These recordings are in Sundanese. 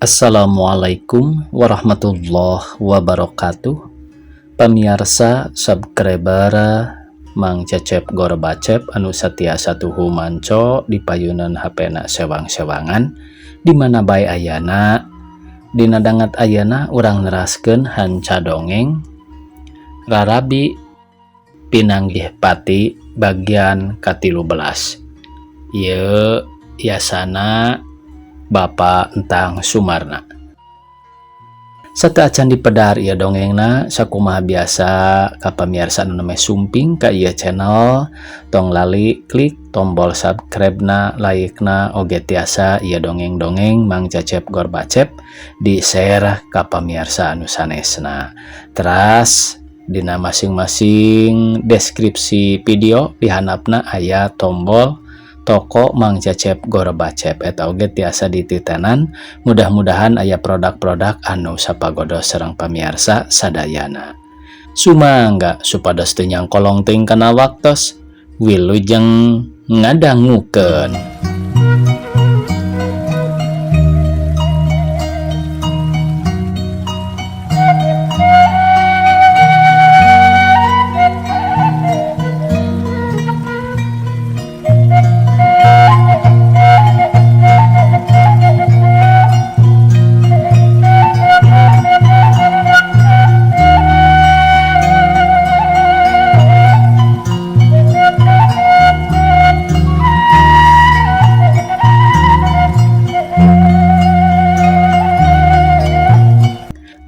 Assalamualaikum warahmatullahi wabarakatuh. Pamiarsa, subscriber Mang Cecep Gorbacep anu satiasa tuhu manco di payunan HP na sewang-sewangan di mana bae ayana. Dina danget ayana urang neraskeun hanca dongeng Rarabi Pinanggih Pati bagian ka-13. Ieu yasana Bapak Entang Sumarna. Sateuacan dipedar ieu dongengna, sakumaha biasa ka pamiarsa anu nembe sumping ka ieu channel, tong lali klik tombol subscribe na, like na, oge tiasa ieu dongeng-dongeng Mang Cecep Gorbacep di share ka pamiarsa anu sanesna. Teras dina masing-masing deskripsi video dihandapna aya tombol toko Mang Cecep Gorbacep, eta oge tiasa dititenan. Mudah-mudahan aya produk-produk anu sapagodos sareng pamiarsa sadayana. Sumangga supados teu nyangkolong teuing kana waktos. Wilujeng ngadangukeun.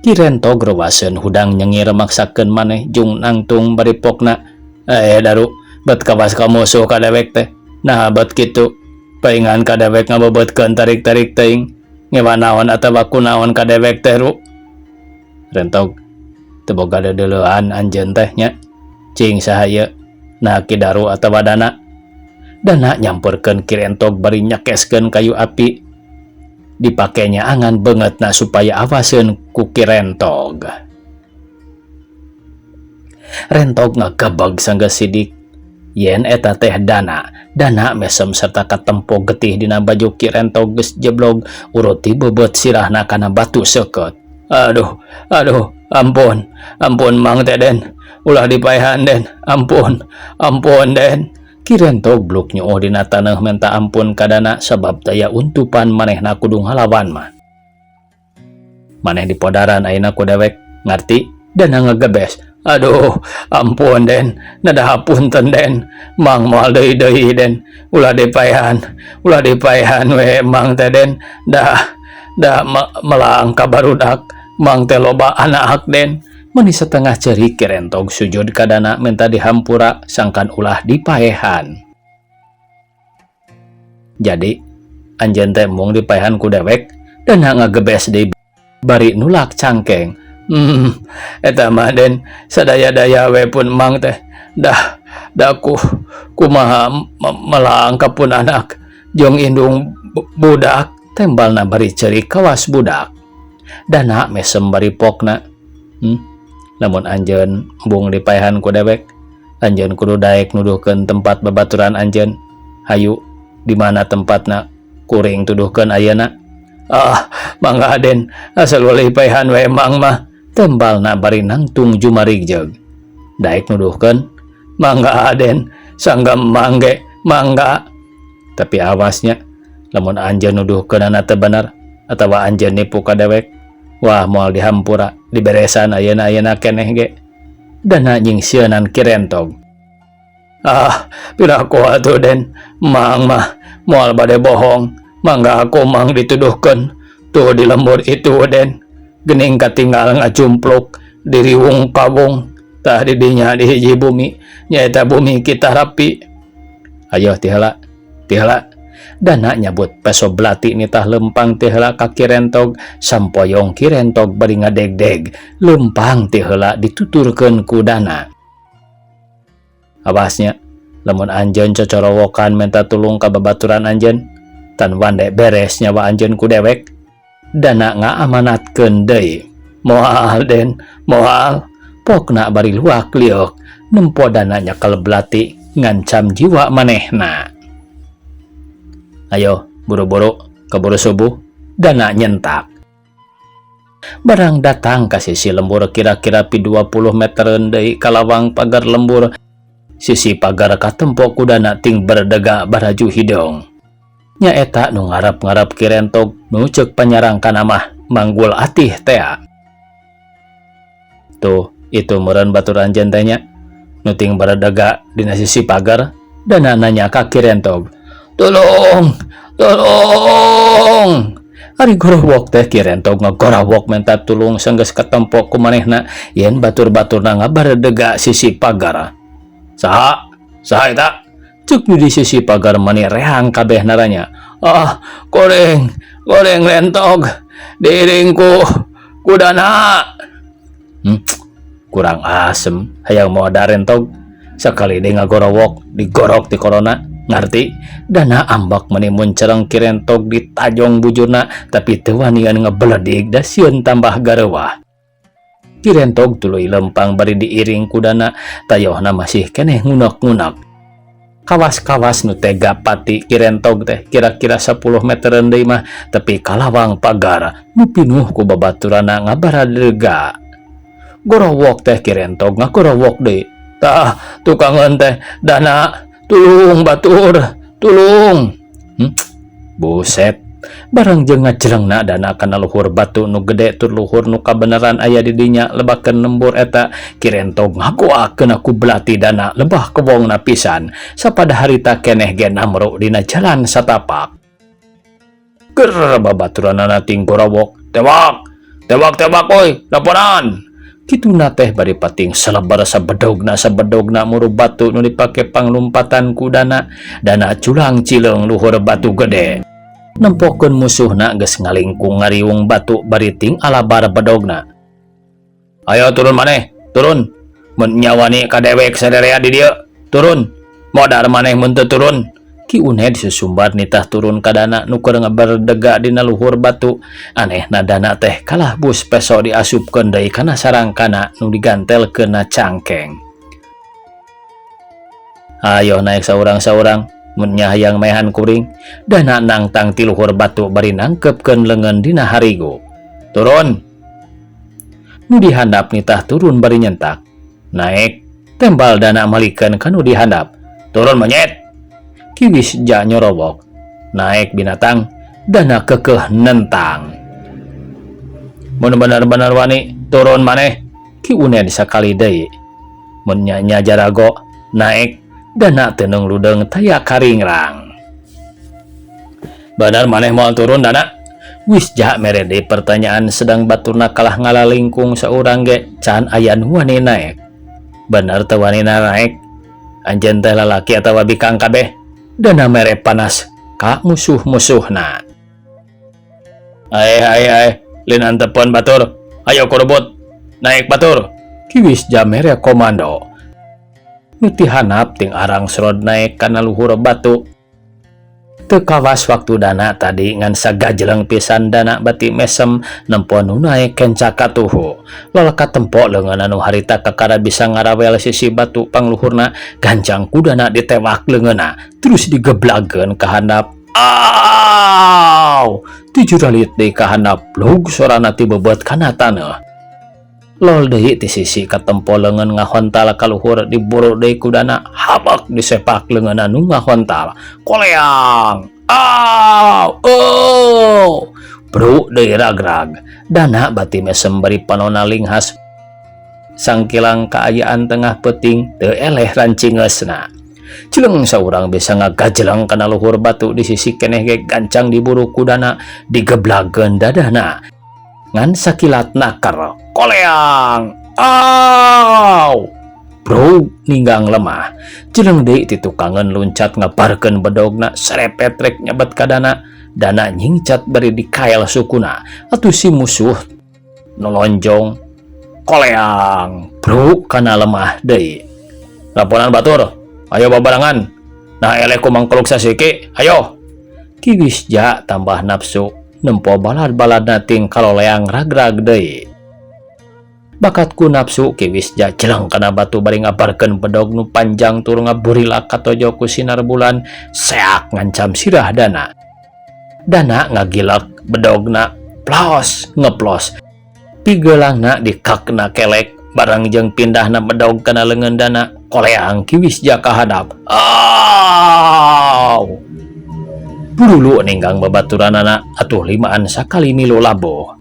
Ki Rentog rewaseun hudang nyengir maksakeun maneh jung nangtung bari pokna. Eh, Daru, bet kawas ka musuh ka dewek teh. Naha bet kitu? Paingan ka dewek ngabeubeutkeun tarik-tarik teuing. Ngewa naon atawa kunaon ka dewek teh, Ru? Rentog, teu boga deudeulean anjeun teh nya. Cing saha ieu? Naha Ki Daru atawa Dana? Dana nyamperkeun Ki Rentog bari nyekeskeun kayu api. Dipakenya angan beungeutna supaya awaseun ku Ki Rentog. Rentog ngagebeg sanggeus sidik yen eta teh Dana. Dana mesem serta katempo getih dina baju Ki Rentog geus jeblog urut ti beubeut sirahna kana batu seukeut. Aduh, aduh, ampun, ampun Mang Teh Den, ulah dipaehan Den, ampun, ampun Den. Ki Rentog bluk nyuuh dina taneuh menta ampun ka Dana sabab daya untupan manehna kudu ngalawan mah. Maneh dipodaran ayeuna ku dewek, ngarti? Dana ngagebes. Aduh, ampun Den, nada hapunten Den, Mang moal deui-deui Den, ulah dipaehan, ulah dipaehan we Mang teh Den, dah dah melang ka barudak, Mang teh loba anak Den. Meni setengah ceurik Ki Rentog sujud ka Dana menta dihampura sangkan ulah dipaehan. Jadi, anjeun teh embung dipaehan ku dewek? Dana ngagebes deui bari nulak cangkeng. Eta mah Den, sadaya-daya we pun Mang teh, dah da ku kumaha melang ka pun anak jeung indung budak, tembalna bari ceurik kawas budak. Dana mesem bari pokna. Lamun anjeun embung dipaehan ku dewek, anjeun kudu daek nuduhkeun tempat babaturan anjeun. Hayu, di mana tempatna kuring tuduhkeun ayeuna? Ah, mangga Den, asal ulah dipaehan we Mang mah, tembalna bari nangtung jumarigjeug. Daek nuduhkeun? Mangga Den, sangga Mang ge, mangga. Tapi awasnya, lamun anjeun nuduhkeunana teu bener atawa anjeun nipu ka dewek, wah moal dihampura, diberesan ayeuna-ayeuna keneh ge. Dana nyingsieunan Ki Rentog. Ah, piraku atuh Den, Mang mah moal bade bohong, mangga aku Mang dituduhkeun. Tuh di lembur itu Den, gening katinggal ngajumpluk di riwung kawung, tah di dinya di hiji bumi, nyaeta bumi kita rapi. Ayo ti heula, ti heula. Dana nyabut peso belati nitah lempang ti heula ka Ki Rentog, sampoyong Ki Rentog bari ngadegdeg, lempang ti heula dituturkeun ku Dana. Awasnya, lamun anjeun cocorowokan menta tulung ka babaturan anjeun, tan wande beres nyawa anjeun ku dewek. Dana ngaamanatkeun deui. Moal Den, moal, pokna bari luak lieuk, nempo Dana nyekel belati ngancam jiwa manehna. Ayo, buru-buru, keburu subuh, Dana nyentak. Barang datang ka sisi lembur, kira-kira pi 20 metereun deui ka lawang pagar lembur, sisi pagar katempo ku Dana ting berdega baraju hideung. Nyaeta nu ngarap-ngarap Ki Rentog, nu ceuk panyarangkana mah manggul atih tea. Tuh, itu meureun batur anjeun teh nya nu ting baredega dina sisi pagar? Dana nanya ka Ki Rentog. Tolong, tolong! Ari gorowok teh Ki Rentog ngagorawok menta tulung sanggeus katempo ku manehna yen batur-baturna ngabaredega sisi pagar. Saha? Saha eta? Ceuk nu di sisi pagar mani rehang kabeh naranya. Ah, goreng, goreng Rentog, diiring ku Dana. Kurang asem, hayang modar Rentog. Sakali deui ngagorowok, digorok ti korona, ngarti? Dana ambek mani muncereng Ki Rentog ditajong bujurna, tapi teu wanian ngebeledig da sieun tambah gareuwah. Ki Rentog tuluy lempang bari diiring ku Dana, tayohna masih keneh ngunek-ngunek. Kawas-kawas nu tega pati Ki Rentog teh, kira-kira 10 metereun deui mah tepi ka lawang pagar nu pinuh ku babaturana ngabaradega. Gorowok teh Ki Rentog ngagorowok deui. Tah, tukangeun teh Dana, tulung batur, tulung. Buset. Barang jeung ngajelengna Dana kana luhur batu nu gede tur luhur nu kabeneran aya di dinya lebakeun lembur eta, Ki Rentog ngagoakeun ku belati Dana lebah kewongna pisan sapada harita keneh ge namru dina jalan satapak. Ger, babaturanana ting gorowok, "Tewak, tewak, tewak oi, laporan!" Kituna teh bari pating selebar sabedogna sabedogna muru batu nu dipake panglumpatan ku Dana. Dana culang cileung luhur batu gede. Nempokeun musuhna geus ngalingkung ngariung batu bari ting alabar bedogna. "Ayo turun maneh, turun. Mun nya wani ka dewek sarerea di dieu, turun. Modar maneh mun teu turun." Ki Uned susumbar nitah turun ka Dana nu keur ngaberdega dina luhur batu. Anehna Dana teh kalah bus peso diasupkeun deui kana sarangkana nu digantelkeun cangkeng. "Ayo naik saurang-saurang mun nya hayang maehan kuring." Dana nangtang ti luhur batu bari nangkepkeun leungeun dina harigu. "Turun!" Nu dihandap nitah turun bari nyentak. "Naik!" Tembal Dana malikeun ka nu dihandap. "Turun, monyet!" Ki Wisja nyorowok. "Naik, binatang!" Dana kekeh nentang. "Mun bener-bener wani, turun maneh!" Ki Uned sakali deui. "Mun nya jarago, naik!" Dana tenung ludeng taya karingrang. "Bener maneh moal turun, Dana?" Wisja mere deui pertanyaan, sedang baturna kalah ngalalingkung saurang ge can aya nu wani naek. "Bener teu wani naek? Anjeun teh lalaki atawa bikang kabeh?" Dana mere panas ka musuh-musuhna. "Ae, ae, ae, lin antepeun batur. Ayo kurubut. Naik batur." Ki Wisja mere komando. Nu tihanap ting arang serod naek kana luhur batu. Teu kawas waktu Dana tadi ngan sagajleng pisan Dana bati mesem nempo nu naek kenca katuhu. Lol katempo leungeun anu harita kakara bisa ngarawel sisi batu pangluhurna, gancang ku Dana ditewak leungeunna terus digeblageun ka handap. Aw! Tijuralit deui ka handap, lug sorana tibeubeut kana taneuh. Lol deui ti sisi katempo leungeun ngahontal ka luhur, diburu deui ku Dana, habak disepak leungeunna nu ngahontal. Koleang! Aw! Oh! Bru deui ragrag. Dana bati mesem bari panona linghas sangkilang kaayaan tengah peuting teu eleh rancingeusna. Cileng saurang bisa ngagajleng kana luhur batu di sisi keneh ge gancang diburu ku Dana, digeblageun dadana. Ngan sakilat naker, koleang! Aw! Bro, ninggang lemah. Cileng deui ti tukangeun luncat ngabarkeun bedogna, serepet rek nyabet ka Dana. Dana nyingcat bari dikael sukuna. Atuh si musuh nolonjong, koleang! Bro, kana lemah deui. "Laporan batur, ayo babarengan. Nah eleh ku mangkeluk sasiki, ayo." Ki Wisja tambah nafsu, nempo balad-balad ting kaloleang ragrag deui. Bakat ku nafsu Ki Wisja jeleng kana batu bari ngabarkeun bedog nu panjang tur ngaburilak katojo ku sinar bulan, seak ngancam sirah Dana. Dana ngagilek bedogna, plos ngeplos. Pigeulangna dikakna kelek barang jeung pindahna bedog kana leungeun Dana koleang Ki Wisja ka handap. Aw! Burulu ninggang babaturanana atuh limaan sakali milu labuh.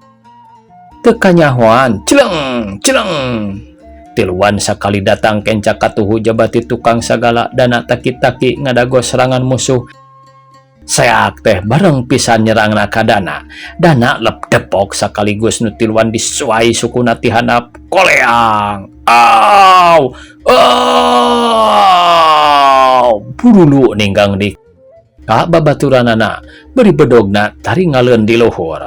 Teu kanyahoan, celeng, celeng. Tiluan sakali datang kenca katuhu jabati tukang sagala Dana taki-taki ngadago serangan musuh. Seak teh bareng pisan nyerangna ka Dana. Dana lep depok sakaligus nu tiluan disuai sukuna ti handap. Koleang. Aw! Aw! Burulu ninggang di ka babaturanana beri bedogna taringaleun di luhur.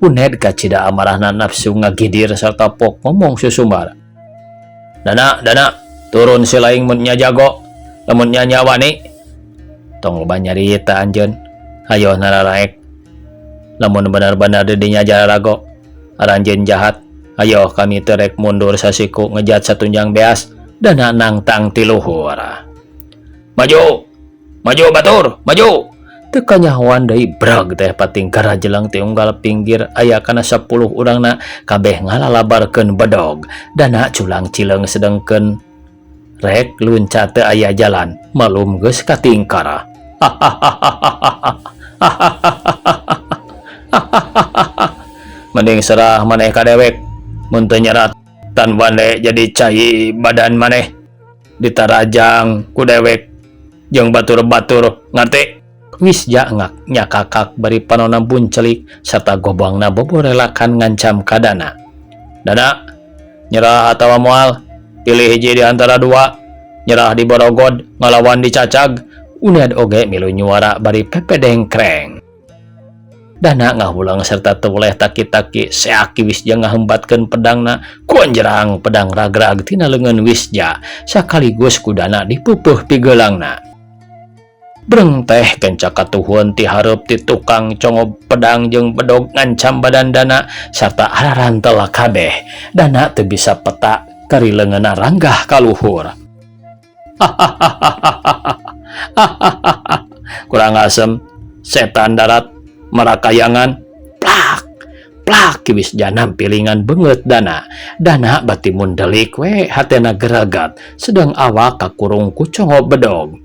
Uned kacida amarahna nafsu ngagidir serta pok ngomong susumbar. Dana, Dana, turun si laing mun nya jago, lamun nya wani. Tong loba nyarita anjeun. Hayo nararaek. Lamun benar-benar di dinya jararago, aranjeun jahat. Ayo kami terek mundur sasiku ngejat satunjang beas. Dana nangtang ti luhur. Maju, maju batur, maju. Teu kanyahoan deui brag teh pating karajelang ti unggal pinggir aya kana 10 urangna kabeh ngalalabarkeun bedog. Dana culang cileung sedengkeun rek luncat teu aya jalan malum geus katingkara. Mending serah maneh ka dewek mun teu nyerat tan bande jadi cai badan maneh ditarajang ku dewek jeung batur-batur ngarti. Wisja ngak nyakakak bari panona buncelik serta gobangna boborelakan ngancam ka Dana. Dana, nyerah atawa moal, pilih hiji di antara dua, nyerah di borogod, ngalawan di cacag. Uned oge milu nyuara bari pepedeng kreng. Dana ngahulang serta teweleh taki-taki seaki Wisja ngahembatkeun pedangna, kuanjerang pedang ragrag tina leungeun Wisja sakaligus ku Dana dipeupeih pigeulangna. Breng teh kenca katuhun ti hareup ti tukang congob pedang jeung bedog ngancam badan Dana sarta ararantel kabeh. Dana teu bisa peta kari leungeunna ranggah ka luhur. Kurang asem setan darat marakayangan plak plak kiwis janam pilingan beungeut Dana. Dana bati mundelik we hatena geragat sedang awak kakurung ku congob bedog.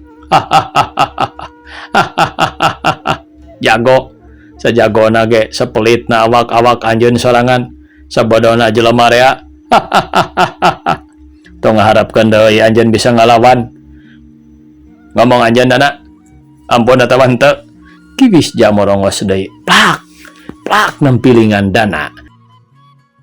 Jago sajagona ge sepelitna awak-awak anjeun sorangan sabodona jelema rea. Tong ngaharapkeun deui anjeun bisa ngalawan. Ngomong anjeun Dana, ampun atawa henteu. Kiwis jamorongos deui plak plak nempilingan Dana.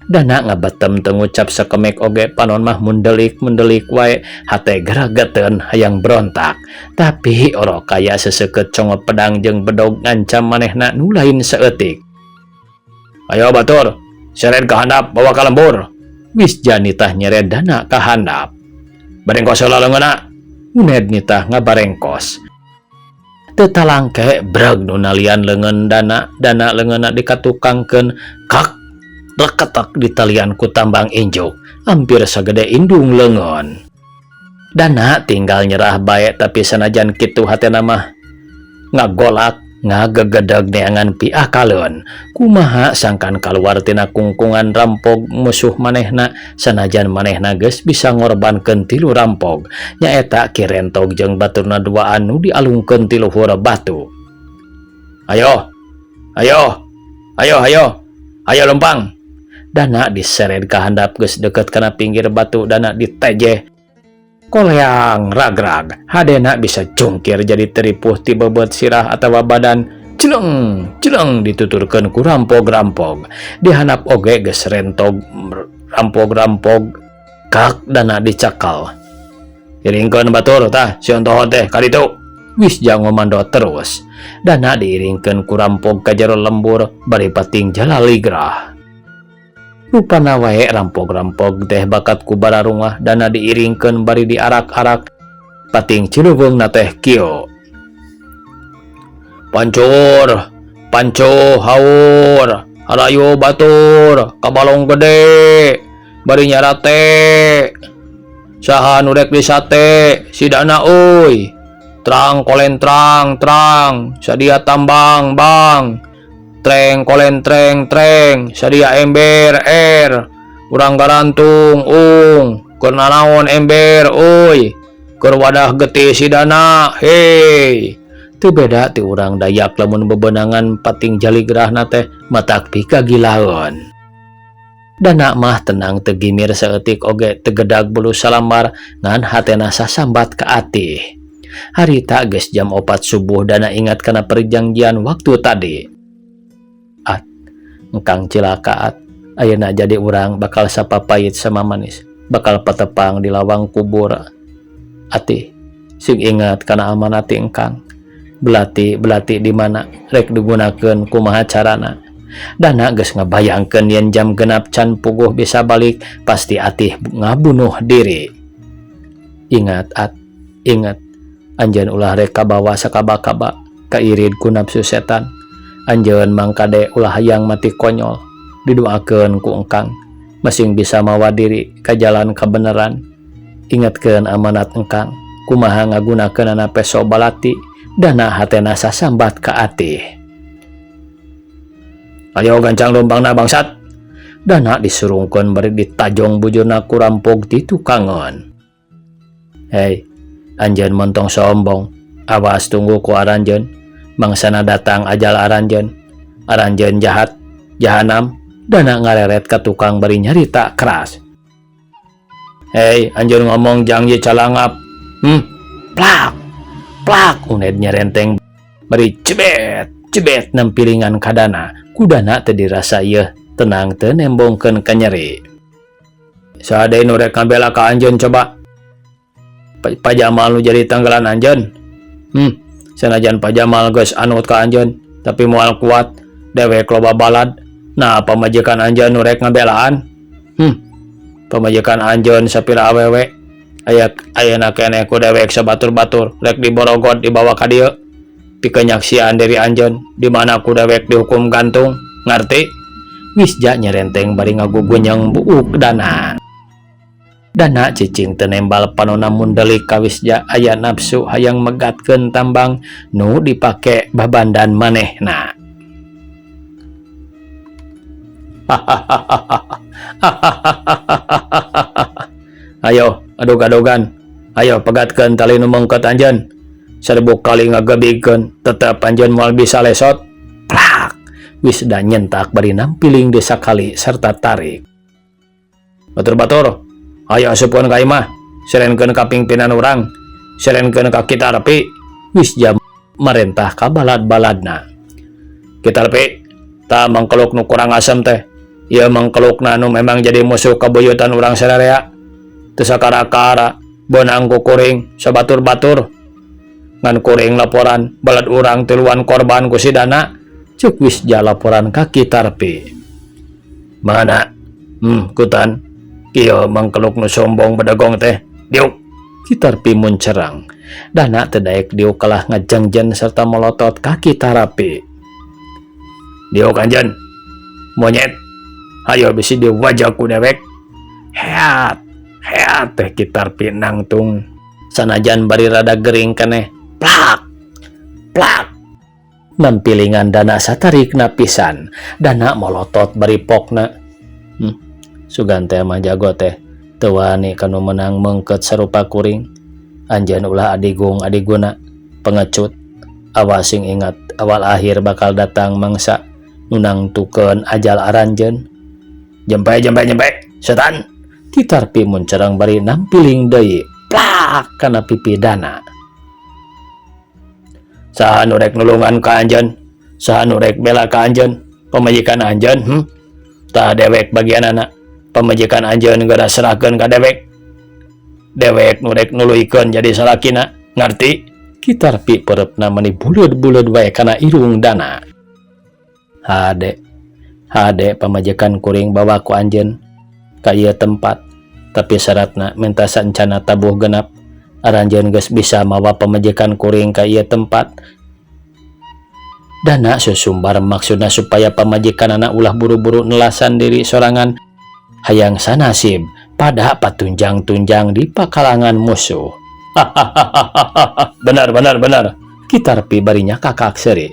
Dana ngabetem teu ngucap sakemek oge panon mah mundelik mundelik wae hate gerageteun hayang berontak. Tapi orok kaya seseukeut congot pedang jeung bedog ngancam manehna nu lain saeutik. Ayo batur, seret ka handap bawa ka lembur. Wisja nitah nyeret Dana ka handap. Barengkos heula leungeunna. Uned nitah ngabarengkos. Teu talangke breg nu nalian leungeun Dana, Dana leungeunna dikatukangkeun kak reketak di talian ku tambang injuk, hampir sagede indung leungeun. Dana tinggal nyerah bae tapi sanajan kitu hatena mah ngagolak ngagegedeg neangan piakaleun. Kumaha sangkan kaluar tina kungkungan rampog musuh manehna sanajan manehna geus bisa ngorbankeun tilu rampog nyaeta Ki Rentog jeung baturna duaan nu dialungkeun ti luhur batu. Ayo, ayo, ayo, ayo, ayo lempang. Dana diseret ka handap geus deukeut kana pinggir batu. Dana ditejeh koleang ragrag hadena bisa jungkir jadi teripuh ti beubeut sirah atawa badan. Celeng celeng dituturkeun ku rampog-rampog. Dihandap oge geus rentog rampog-rampog kak Dana dicakal. Iringkeun batur tah si ontohon teh ka ditu. Wisja ngomando terus. Dana diiringkeun ku rampog ka jero lembur bari pating jalaligrah. Rupana wae rampog-rampog teh bakat ku bararungah. Dana diiringkeun bari diarak-arak pating cileuweungna teh kieu. Pancur, panco haur, harayo batur, kabalong gede, bari nyarate. Saha nu rek disate, si Dana euy. Trang kolentrang, trang, sadia tambang, bang. Treng kolentreng treng sadia ember er urang garantung ung keur nanaon ember euy keur wadah getih si Dana hei. Teu beda ti urang Dayak lamun bebenangan pating jaligrahna teh matak pikagilaeun. Dana mah tenang teu gimir saeutik oge teu gedag bulu salambar ngan hatena sasambat ka atih. Harita geus jam 4 subuh Dana ingat kana perjanjian waktu tadi. At, engkang cilaka at, ayeuna jadi urang bakal sapapait sama manis, bakal patepang di lawang kubur. Atih, sing ingat kana amanat ti engkang. Belati-belati di mana rek digunakeun kumaha carana. Dana geus ngabayangkeun yen jam 6 can puguh bisa balik pasti Atih ngabunuh diri. Ingat at, ingat anjeun ulah rek kabawa sakaba-kaba kairid ku nafsu setan. Anjeun mangkade ulah hayang mati konyol didoakeun ku engkang masing bisa mawa diri ka jalan kabeneran. Ingatkeun amanat engkang kumaha ngagunakeunana peso balati. Dana hatena sasambat ka Atih. Ayo gancang lombangna bangsat. Dana disurungkeun bari ditajong bujurna ku rampog ti tukangan. Hei, anjeun montong sombong. Awas tunggu ku aranjeun. Mangsana datang ajal aranjeun. Aranjeun jahat, jahanam. Dana ngareret ka tukang bari nyarita keras. Hei, anjeun ngomong jang ye calangap. Plak. Plak uned nyerenteng bari cebet cebet nempilingan kadana kudana teu dirasa ieu tenang teu nembongkeun ka nyeri. Saha deui nu rek ngabela ka anjeun coba? Pajamal nu jadi tanggalan anjeun. Sanajan Pajamal geus anut ka anjeun tapi moal kuat dewek loba balad. Nah, pamajikan anjeun nu rek ngabelaan. Pamajikan anjeun sapira awewe aya ayeuna keneh ku dewek sabatur-batur rek diborogot dibawa ka dieu pikeun nyaksian diri anjeun di mana ku dewek dihukum gantung ngarti. Wisja nyerenteng bari ngagugunyeng buuk Dana. Dana cicing teu nembal panona mundelik ka Wisja aya nafsu hayang megatkeun tambang nu dipake babandan manehna. Ayo adog-adogan, ayo pegatkeun tali nu mengket anjeun. 1000 kali ngagebigkeun tetep anjeun moal bisa lesot. Plak. Wisda nyentak bari nampiling desa kali serta tarik. Batur-batur, ayo asupkeun ka imah, serenkeun ka pingpinan urang, serenkeun ka Kitarpi. Wisja marentah ka balad-baladna. Kitarpi, ta mangkeluk nu kurang asem teh. Ieu mangkelukna nu memang jadi musuh kabuyutan urang sararea. Teu sakara-kara beunang ku kuring sabatur-batur. Ngan kuring laporan balad urang tiluan korban ku si Dana. Ceuk Wisja laporan ka Kitarpi. Mana? Kutan. Kieu mangkeluk nu sombong bedegong teh. Diuk. Kitarpi muncerang. Dana teu daek diuk kalah ngajengjen serta melotot ka Kitarpi. Diuk anjeun. Monyet. Hayo bisi diwajah ku dewek. Heat. Heat teh Kitarpi nangtung. Sanajan bari rada gering keneh. Plak. Plak. Nampilingan Dana satarikna pisan. Dana molotot bari pokna. Sugan teh mah jago teh. Teu wani kanu menang mengket sarupa kuring. Anjeun ulah adigung adiguna. Pengecut. Awas sing ingat awal akhir bakal datang mangsa nu nangtukeun ajal aranjeun. Jempe jempe jempe setan. Kitarpi muncerang bari nampiling deui. Plak kana pipi Dana. Saha nu rek nulungan ka anjeun? Saha nu rek bela ka anjeun? Pamajikan anjeun, Tah dewek bagianana. Pamajikan anjeun geura serahkeun ka dewek. Dewek nu rek nuluykeun jadi salakina, ngarti? Kitarpi pereupna mani buleud-buleud wae kana irung Dana. Hade, hade pamajikan kuring bawa ku anjeun ka ieu tempat, tapi syaratna minta saencana tabuh genap. Aranjeun geus bisa mawa pamajikan kuring ka ieu tempat. Dana susumbar maksudna supaya pamajikanana ulah buru-buru nelasan diri sorangan hayang sanasib pada patunjang-tunjang di pakalangan musuh. Hahaha, benar benar benar. Kitarpi barinya kakak seri.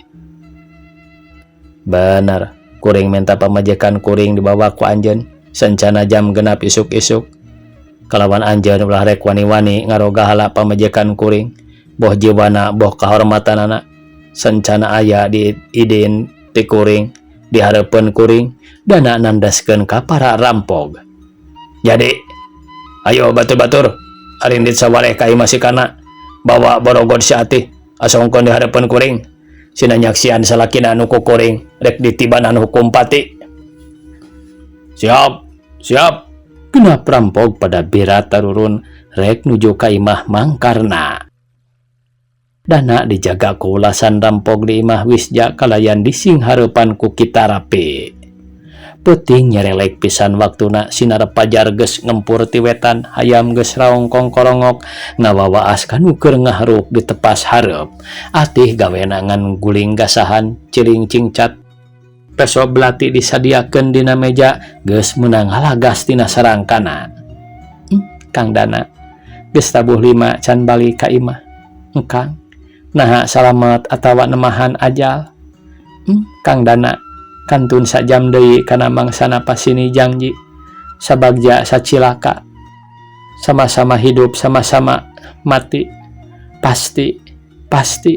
Bener, kuring menta pamajikan kuring dibawa ku anjeun saencana jam 6 isuk-isuk. Kalawan anjeun ulah rek wani-wani ngarogahala pamajikan kuring, boh jiwana boh kahormatanana. Saencana aya di idin ti kuring, di hareupeun kuring, Dana nandaskeun ka para rampog. Jadi, ayo batur-batur, arindit sawareh ka imah si Karna, bawa borogod si Atih, asongkeun di hareupeun kuring. Sina nyaksian salakina anu ku kuring rek ditibanan hukum pati. Siap, siap. 6 rampog pada bira tarurun rek nuju ka imah Mang Karna. Dana dijaga ku ulasan rampog di imah Wisja kalayan disinghareupan ku Ki Tarapi. Peuting nyerelek pisan waktuna, sinar pajar geus ngempur ti wetan, hayam geus raong kongkorongok ngawawaas kanu keur ngaharuk di tepas hareup. Atih gawena ngan guling gasahan ciling cingcat, peso belati disadiakeun dina meja, geus meunang halagas tina sarangkana. Kang Dana geus tabuh 5 can balik ka imah. Engkang naha salamet atawa nemahan ajal? Kang Dana kantun sajam deui kana mangsana pasini jangji sabagja sacilaka, sama-sama hidup sama-sama mati, pasti pasti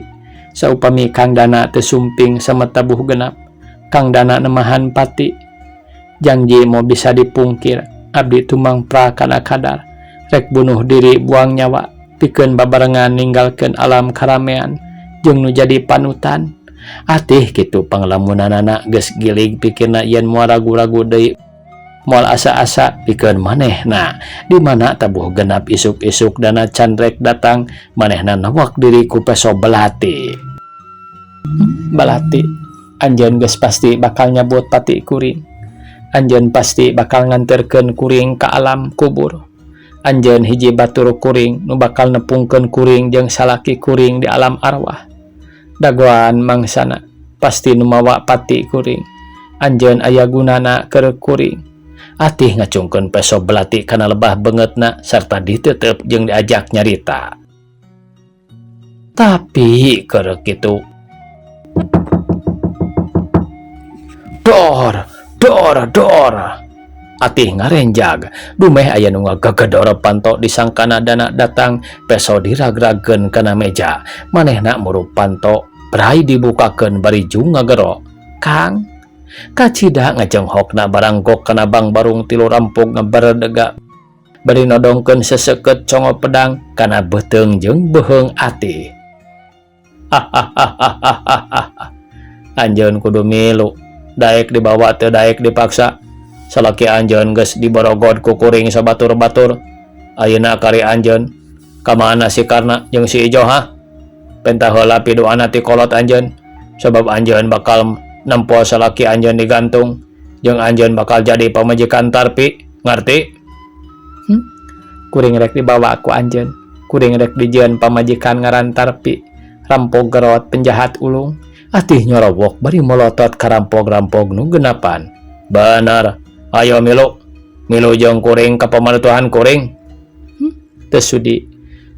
saupami Kang Dana teu sumping sama tabuh 6, Kang Dana nemahan pati. Janji moal bisa dipungkir, abdi tumang pra kana kadar rek bunuh diri buang nyawa pikeun babarengan ninggalkeun alam karamean jeung nu jadi panutan. Atih kitu panglamunanana geus gilig pikirna yen moal ragu-ragu deui, moal asa-asa pikeun manehna. Di mana tabuh 6 isuk-isuk Dana can rek datang, manehna nawak diri ku peso belati. Belati, anjeun geus pasti bakal nyabut pati kuring. Anjeun pasti bakal nganterkeun kuring ka alam kubur. Anjeun hiji batur kuring nu bakal nepungkeun kuring jeung salaki kuring di alam arwah. Dagoan mangsana pasti nu mawa pati kuring. Anjeun aya gunana keur kuring. Atih ngacungkeun peso belati kana lebah beungeutna sarta ditetep jeung diajak nyarita. Tapi keur kitu, dor dor dor, Atih ngarenjag, dumeh aya nu ngagagedor panto disangkana Dana datang, peso diragrageun kana meja. Manehna murup panto, brai dibukakeun bari jung ngagero. Kang, kacida ngajenghokna baranggok kana bang barung tilu rampog ngabaredega. Bari nodongkeun seseukeut congo pedang kana beuteung jeung beuheung Atih. Hahaha. Anjeun kudu milu, daek dibawa teu daek dipaksa. Salaki anjeun geus diborogod ku kuring sabatur-batur. Ayeuna kari anjeun. Ka mana si Karna jeung si Ijo ha? Penta heula piduana ti kolot anjeun, sabab anjeun bakal nempo salaki anjeun digantung jeung anjeun bakal jadi pamajikan Tarpi, ngarti? Kuring rek dibawa ku anjeun. Kuring rek dijieun pamajikan ngaran Tarpi. Rampog gerot penjahat ulung. Atih nyorowok bari molotot ka rampog-rampog nu genapan. Bener. Ayo milu. Milu jeung kuring ka pamanutuhan kuring. Teu sudi.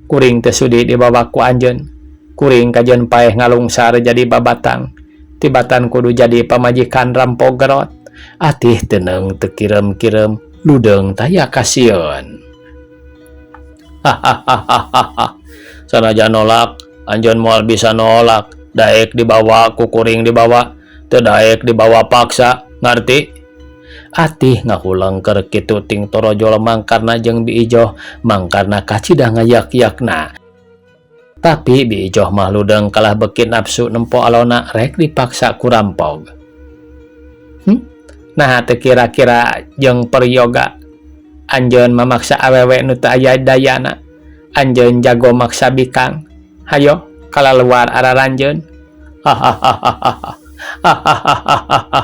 Kuring teu sudi dibawa ku anjeun. Kuring kajeun paeh ngalungsar jadi babatang. Tibatan kudu jadi pamajikan rampog gerot. Atih teneng teu kirem-kirem, ludeung taya kasieun. Hahaha. Sanajan nolak, anjeun moal bisa nolak. Daek dibawa ku kuring dibawa, teu daek dibawa paksa, ngarti? Atih ngahuleng keur kitu ting torojol Mangkarna jeung Bi Ijoh, Mangkarna kacida ngayak-yakna. Tapi Bi Ijoh mah ludeung kalah beuki nafsu nempo alona rek dipaksa ku rampog. Nah teu kira-kira jeung peryoga anjeun mamaksa awewe nu teu aya dayana. Anjeun jago maksa bikang. Hayo kalaluar araranjeun. Hahaha. Hahaha.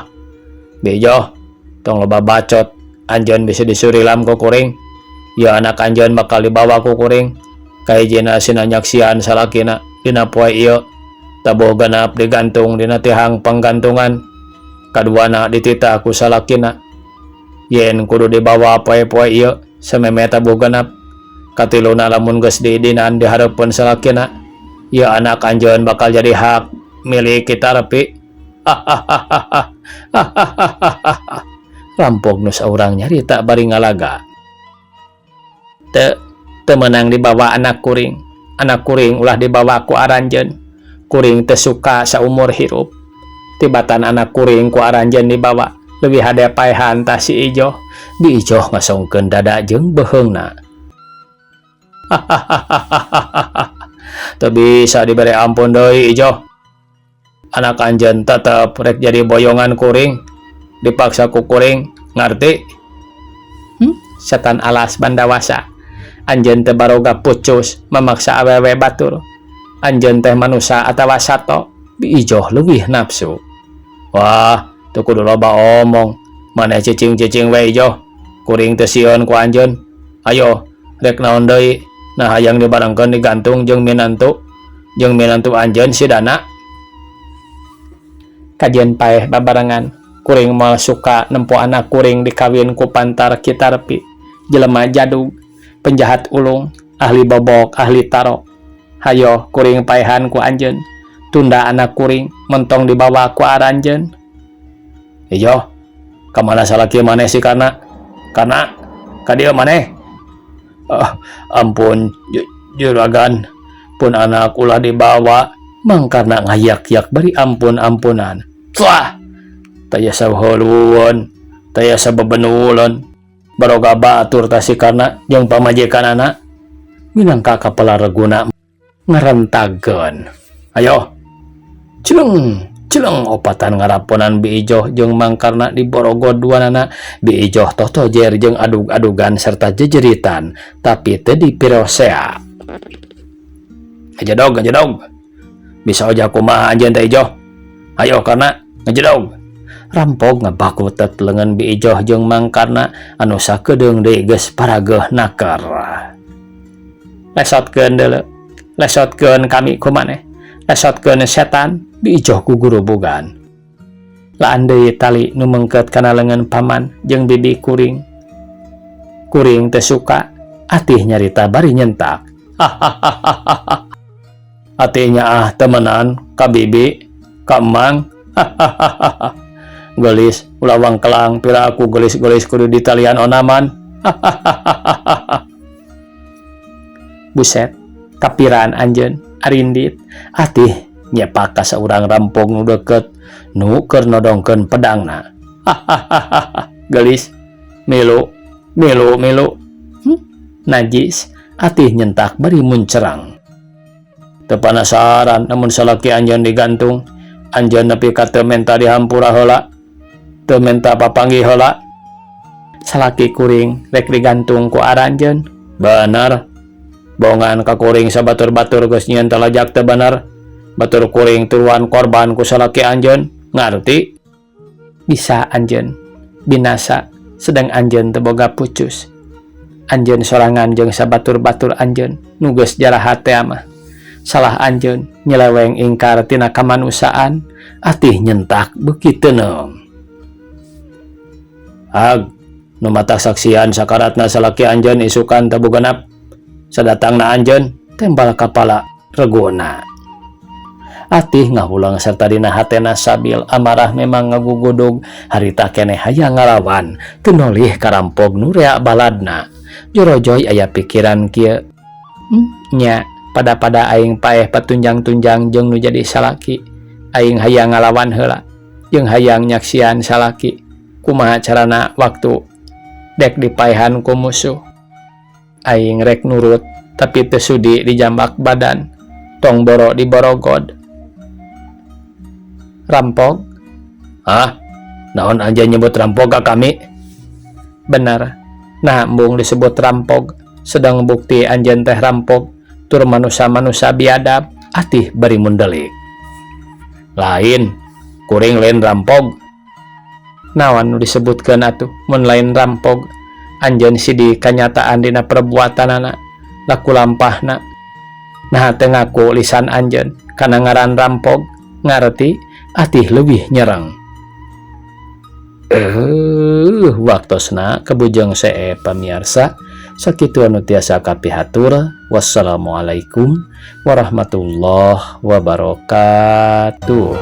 Bi Ijoh, tong loba bacot, anjeun bisa disurilam ku kuring. Ya anak anjeun bakal dibawa ku kuring. Kahijina sina nyaksian salakina dina poe ieu tabuh 6 digantung dina tihang panggantungan. Kaduana dititah ku salakina yen kudu dibawa poe-poe ieu sameme tabuh 6. Katiluna lamun geus diidinan di hareupeun salakina, ieu anak anjeun bakal jadi hak milik Ki Tarpi. Rampog nu saurang nyarita bari ngalaga. Teu teu meunang dibawa anak kuring. Anak kuring ulah dibawa ku aranjeun. Kuring teu suka saumur hirup. Tibatan anak kuring ku aranjeun dibawa, leuwih hade paehan tah si Ijoh. Bi Ijoh ngasongkeun dada jeung beuheungna. Teu bisa dibere ampun deui Ijoh. Anak anjeun tetep rek jadi boyongan kuring. Dipaksa ku kuring, ngarti? Setan alas bandawasa. Anjeun teu baroga pucus mamaksa awewe batur. Anjeun teh manusa atawa sato? Bi Ijoh leuwih nafsu. Wah, teu kudu loba omong. Maneh cicing-cicing we Ijoh. Kuring teu sieun ku anjeun. Ayo, rek naon deui? Nah hayang dibarengkeun digantung jeung minantu. Jeung minantu anjeun si Dana. Kajian paeh babarengan. Kuring moal suka nempo anak kuring dikawin ku pantar kitarpi. Jelema jadug, penjahat ulung, ahli bobok, ahli tarok. Hayo kuring paehan ku anjeun. Tunda anak kuring mentong dibawa ku aranjeun. Ijoh, kamana salaki maneh si Karna? Karna, ka dieu maneh. Ah, ampun juragan, pun anak ulah dibawa. Mang Karna ngayak-yak bari ampun-ampunan. Wah, taya saheulueun, taya sabebenuleun. Baroga batur tah si Karna jeung pamajikanana. Minangka kapala reguna ngarentagkeun. Ayo, celeng, celeng opatan ngaraponan Bi Ijoh jeung Mang Karna diborogod duanana. Bi Ijoh totojer jeung adug-adugan serta jejeritan, tapi teu dipirosea. Ngajedog, ngajedog. Bisa oja kumaha anjeun teh Ijoh? Ayo Karna, ngajedog. Rampog ngabakutet leungeun Bi Ijoh jeung Mang Karna anu sakedeung deui geus parageuh naker. Lesotkeun deuleu. Lesotkeun kami ku maneh. Lesotkeun setan, Bi Ijoh gugurubugan. Laan deui tali nu mengket kana leungeun paman jeung bibi kuring. Kuring teu suka, Atih nyarita bari nyentak. Hahaha. Atih nyaah temenan ka bibi, ka emang. Hahaha. Gelis, ulah wangkelang pira aku gelis-gelis kudu ditalian onaman. Hahaha. Buset, kapiran anjeun, arindit. Atih nyepak ka saurang rampog nu deukeut nu keur nodongkeun pedangna. Hahaha. Gelis, milu, milu, milu. Najis, Atih nyentak bari muncerang. Teu panasaran lamun salaki anjeun digantung, anjeun nepi ka teu menta dihampura heula, teu menta papanggih heula. Salaki kuring rek digantung ku aranjeun. Bener. Bongan ka kuring sabatur-batur geus nyieun talajak teu bener. Batur kuring turuan korban ku salaki anjeun, ngarti? Bisa anjeun binasa sedang anjeun teu boga pucus. Anjeun sorangan jeung sabatur-batur anjeun nu geus jarahat tea mah. Salah anjeun nyeleweng ingkar tina kamanusaan, Atih nyentak beuki teuneung. Ag, nu matak saksian sakaratna salaki anjeun isukan teu bugenap. Sadatangna anjeun tembal kapala regona. Atih ngahulang serta dina hatena sabil amarah memang ngagugudug harita keneh hayang ngalawan teu nolih ka rampog nu rea baladna. Jorojoy aya pikiran kieu. Nya pada-pada aing paeh patunjang-tunjang jeung nu jadi salaki. Aing hayang ngalawan heula jeung hayang nyaksian salaki. Kumaha carana waktu dek dipaehan ku musuh. Aing rek nurut tapi teu sudi dijambak badan. Tong boro diborogod. Rampog? Hah? Naon anjeun nyebut rampog ka kami? Bener. Nah, embung disebut rampog. Sedang bukti anjeun teh rampog. Tur manusa-manusa biadab. Atih bari mundelik. Lain, kuring lain rampog. Naon nu disebutkeun atuh mun lain rampog? Anjeun sidi kanyataan dina perbuatanana, laku lampahna. Naha teu ngaku lisan anjeun kana ngaran rampog? Ngarti? Atih leuwih nyerang. Waktosna kabujeng see pamiarsa. Sakitu anu tiasa kapihatur. Wassalamualaikum warahmatullahi wabarakatuh.